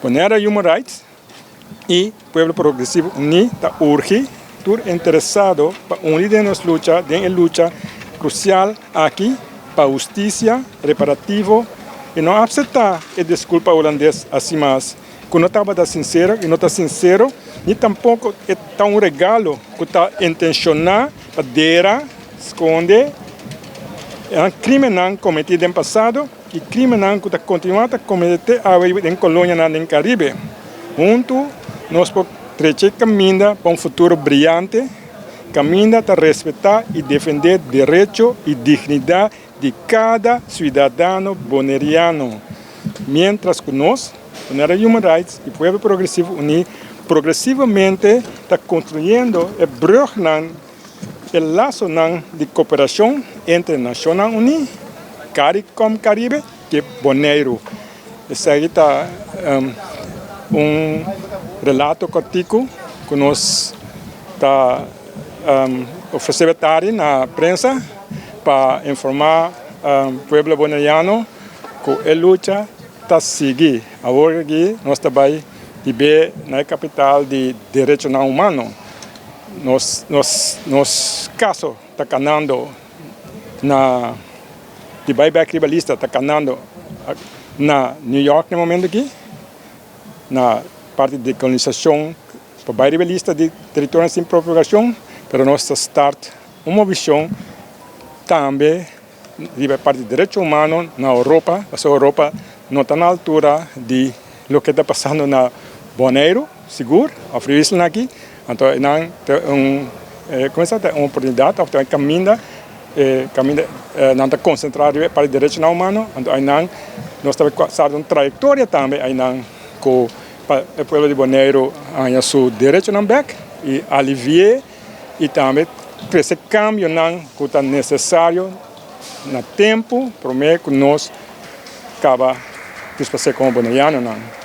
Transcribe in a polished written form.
Bonaire Human Rights i Pueblo Progresivo Uní ta urgi tur interesado pa uni den nos lucha den e lucha krusial aki pa hustisia reparativo i no apseptá e diskulpa hulandes asi mas ku no tabata sinsero i no ta sinsero ni tampoko e ta un regalo ku ta intenshoná pa dera, skonde, e krimennan kometí den pasado i krimennan ku ta kontinuá ta kometé te awe den kolonianan den Karibe. Huntu nos por trecha e kaminda pa un futuro briante, kaminda ta respetá i defendé derecho i dignidat di kada siudadano boneriano. Miéntras ku nos, Bonaire Human Rights i Pueblo Progresivo Uní, progresivamente ta konstruyendo e brùgnan, e lasonan di koperashon entre Nashonnan Uní, Caricom Caribe i Boneiru. Esaki ta un relato kòrtiku ku nos ta ofresé betari na prensa pa informá pueblo boneriano ku e lucha ta sigui. Awor aki nos ta bai hib'é na e kapital di derechonan humano. Nos nos nos kaso ta kanando na di bai bek riba lista ta kanando na New York na e momento aki na parti di dekolonisashon pa bai riba e lista di teritorionan sin propagashon pero nos ta start un movishon tambe riba e parti di derecho humano na Europa pasobra Europa no ta na altura di loke ta pasando na Boneiru sigur of riba isla aki anto nan ta un kuminsa ta un oportunidat of ta un kaminda e kaminda nan ta konsentrá riba e parti di derechonan humano anto ainan nos ta start un trayektoria tambe ainan ku pa e pueblo di Boneiru haña su derechonan bek i alivi'é i tambe trese kambionan ku ta nesesario na tempu promé ku nos kaba disparsé komo bonerianonan.